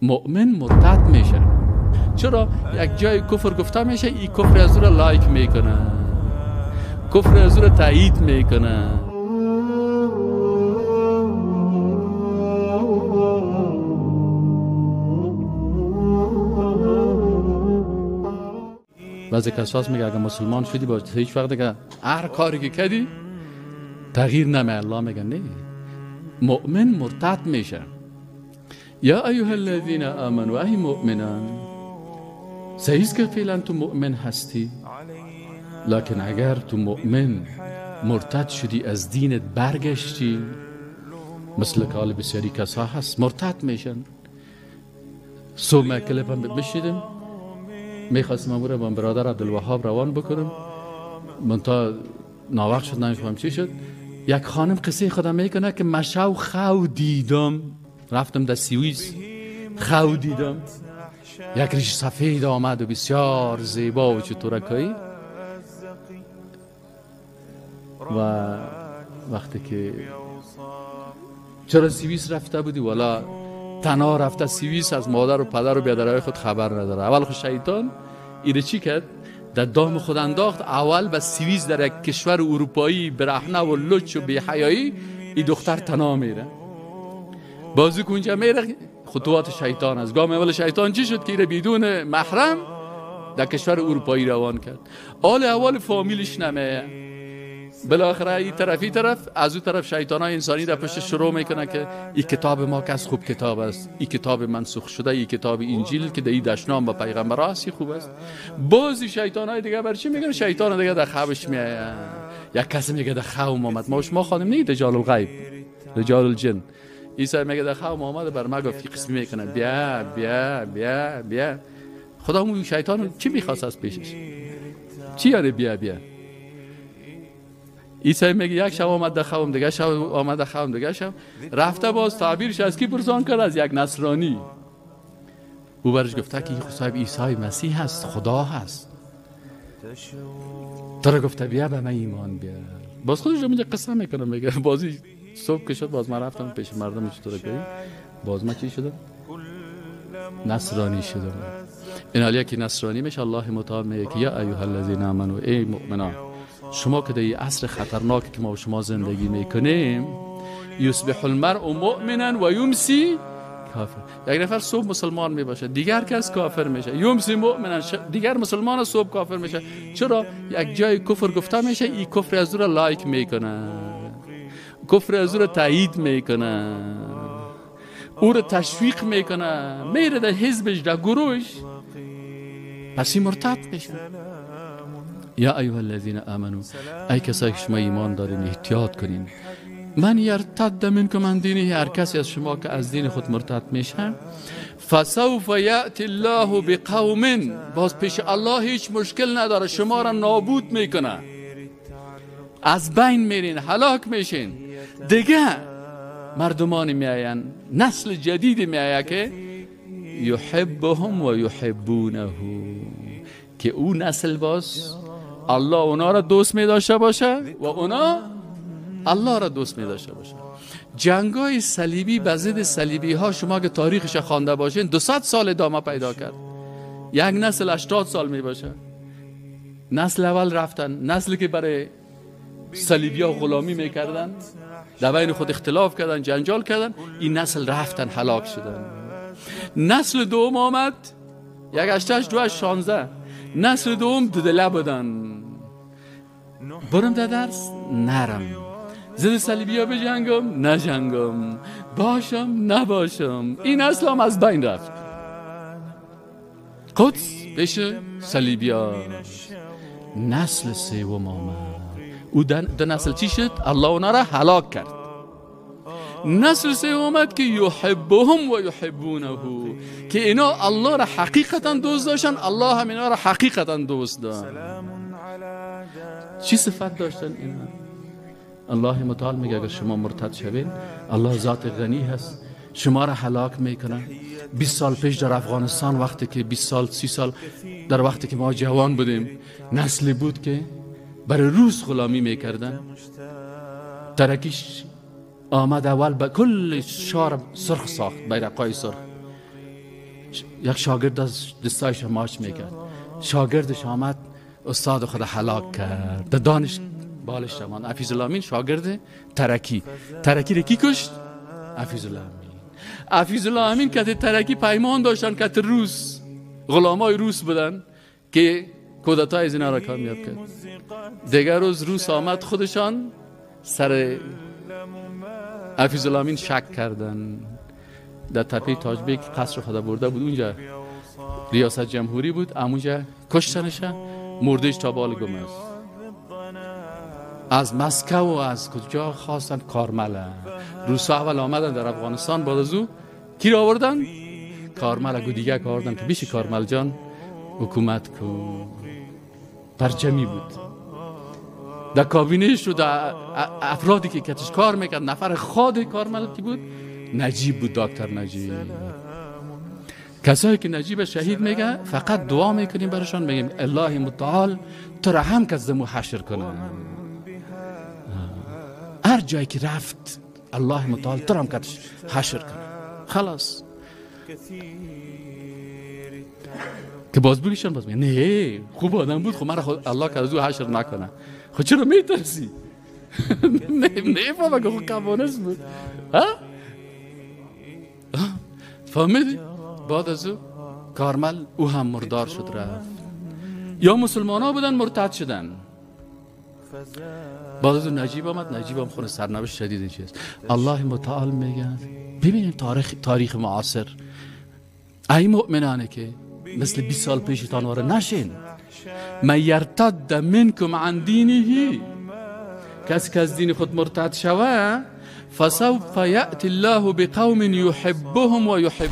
مؤمن مرتد میشه. چرا؟ یک جای کفر گفته میشه، این کفر از او را like میکنه، کفر از او را تایید میکنه. بعضی کساس میگه اگه مسلمان شدی باید هیچ وقت دیگه هر کاری که کردی تغییر نمیه. الله میگه نه، مؤمن مرتد میشه. یا ایها الذین آمنوا، ای مؤمنان، صحیح که فعلا تو مؤمن هستی، لکن اگر تو مؤمن مرتد شدی، از دینت برگشتی، مثل که حال بسیاری کسا هست مرتد میشن. صبح کلپ هم بشیدم، میخواستم امور با برادر عبدالوهاب روان بکنم، من تا ناوقت شد نمیفهم چی شد. یک خانم قصه خودم میکنه که مشو خو دیدم، رفتم در سوئیس خو دیدم، یک ریش سفید آمد و بسیار زیبا و چطورکایی. و وقتی که چرا سوئیس رفته بودی؟ والا تنها رفته سوئیس، از مادر و پدر و بیادرهای خود خبر نداره. اول خود شیطان ایره چی کرد؟ در دام خود انداخت. اول به سوئیس در یک کشور اروپایی برهنه و لچ و بی‌حیایی این دختر تنها میره، بازی کنجا میره. خطوات شیطان است. گام اول شیطان چی شد که ایره بدون محرم در کشور اروپایی روان کرد. آل اول فامیلش نمیه، بالاخره این طرفی طرف از اون طرف شیطان های انسانی در پشت شروع میکنه که این کتاب ما که از خوب کتاب است، این کتاب منسوخ شده، این کتاب انجیل که در این دشنام با پیغمبر هست خوب است. بعضی شیطان های دیگه بر چی میگن؟ شیطان دیگه در خوابش میآید. یک کسی میگه در خواب آمد، ما شما خانم نه، رجال الغیب، رجال الجن. عیسی میگه در خواب آمد بر ما گفت قسمی میکنه بیا بیا بیا بیا. خدا اون شیطان چی میخواست از پیشش؟ چی یعنی بیا بیا؟ عیسی میگه یک شب آمد در خوابم، دیگه شب آمد در خوابم، دیگه شب رفته باز تعبیرش از کی پرسان کرد؟ از یک نصرانی. او برش گفته که این صاحب عیسی مسیح هست، خدا هست. تو را گفته بیا به من ایمان بیار. باز خودش رو میگه قصه میکنه، میگه بازی صبح که شد باز من رفتم پیش مردم چطور که باز من چی شدم؟ نصرانی شدم. این حالیه که نصرانی میشه. الله متعال میگه که یا ایها الذین آمنوا، ای مؤمنان، شما که در این عصر خطرناک که ما و شما زندگی میکنیم، یصبح المرء مؤمنا و یمسی کافر. یک نفر صبح مسلمان میباشه، دیگر کس کافر میشه. یمسی مؤمنا، دیگر مسلمان صبح کافر میشه. چرا؟ یک جای کفر گفته میشه، این کفر از او را like میکنه، کفر از او را تایید میکنه، او را تشویق میکنه، میره در حزبش، در گروهش، پس این مرتد میشه. یا ایها الذین آمنو، ای کسایی که شما ایمان دارین، احتیاط کنین. من یرتد منکم عن دینه، هر کسی از شما که از دین خود مرتد میشه، فسوف یأتی الله بقوم، باز پیش الله هیچ مشکل نداره، شما را نابود میکنه، از بین میرین، هلاک میشین. دیگه مردمان میآیند، نسل جدید میآید که یحبهم و یحبونه، که او نسل باز الله اونا را دوست می داشته باشه و اونا الله را دوست می داشته باشه. جنگای صلیبی به ضد صلیبی ها، شما که تاریخش خوانده باشین، 200 سال ادامه پیدا کرد. یک نسل 80 سال می باشه. نسل اول رفتن، نسلی که برای صلیبی ها غلامی میکردن، در بین خود اختلاف کردن، جنجال کردن، این نسل رفتن هلاک شدن. نسل دوم آمد، 1 8 2 16. نسل دوم دو دله بودن، برم در درس نرم، ضد صلیبی ها بجنگم نجنگم، باشم نباشم. این نسل هم از بین رفت. قدس پیش صلیبی ها. نسل سوم آمد، او دو نسل چی شد؟ الله اونا را هلاک کرد. نسل سوم آمد که یحبهم و یحبونه، که اینا الله را حقیقتا دوست داشتن، الله هم اینا را حقیقتا دوست داشت. چی صفت داشتن اینا؟ الله متعال میگه اگر شما مرتد شوین، الله ذات غنی هست، شما را هلاک میکنه. 20 سال پیش در افغانستان، وقتی که 20 سال 30 سال، در وقتی که ما جوان بودیم، نسلی بود که برای روس غلامی میکردن. ترکیش آمد اول به کل شهر سرخ ساخت، بیرقای سرخ. یک شاگرد از دستایش ماچ میکرد، شاگردش آمد استاد خود هلاک کرد. در دانش بالش شمان حفیظ الله امین شاگرد ترکی، ترکی را کی کشت؟ حفیظ الله امین. حفیظ الله امین که ترکی پیمان داشتن که روس، غلامای روس بودن که کودتای از اینا را کامیاب کرد. دیگر روز روس آمد خودشان سر حفیظ الله امین شک کردن. در تپه تاجبیک قصر خدا برده بود، اونجا ریاست جمهوری بود، اونجا کشتنشه، مردش تا بال گم است. از مسکو و از کجا خواستن کارمل. روسا اول آمدن در افغانستان، بعد از او کی را آوردن؟ کارمل. گو دیگه که آوردن که بیشی کارمل جان حکومت کو. پرچمی بود در کابینهش و در افرادی که کتش کار میکرد. نفر خود کارمل کی بود؟ نجیب بود، دکتر نجیب. کسایی که نجیب شهید میگه فقط دعا میکنیم برشان، میگیم الله متعال تو را هم کس دمو حشر کنه. هر جایی که رفت الله متعال تو را هم کتش حشر کنه. خلاص که باز بگیشن باز میگه نه خوب آدم بود، خب من خود الله که از او حشر نکنه. خب چرا میترسی؟ نه فهمم که خب کمونیست بود. ها؟ فهمیدی؟ بعد از او کارمل او هم مردار شد رفت. یا مسلمان ها بودن مرتد شدن. بعد از او نجیب آمد، نجیب هم خون سرنوشت شدید چیز. الله متعال میگه ببینیم تاریخ معاصر، ای مؤمنانه که مثل 20 سال پیشتان واره نشین. من یرتد منکم عن دینه، کسی که از دین خود مرتد شوه، فسوف یأتی الله بقوم یحبهم و یحب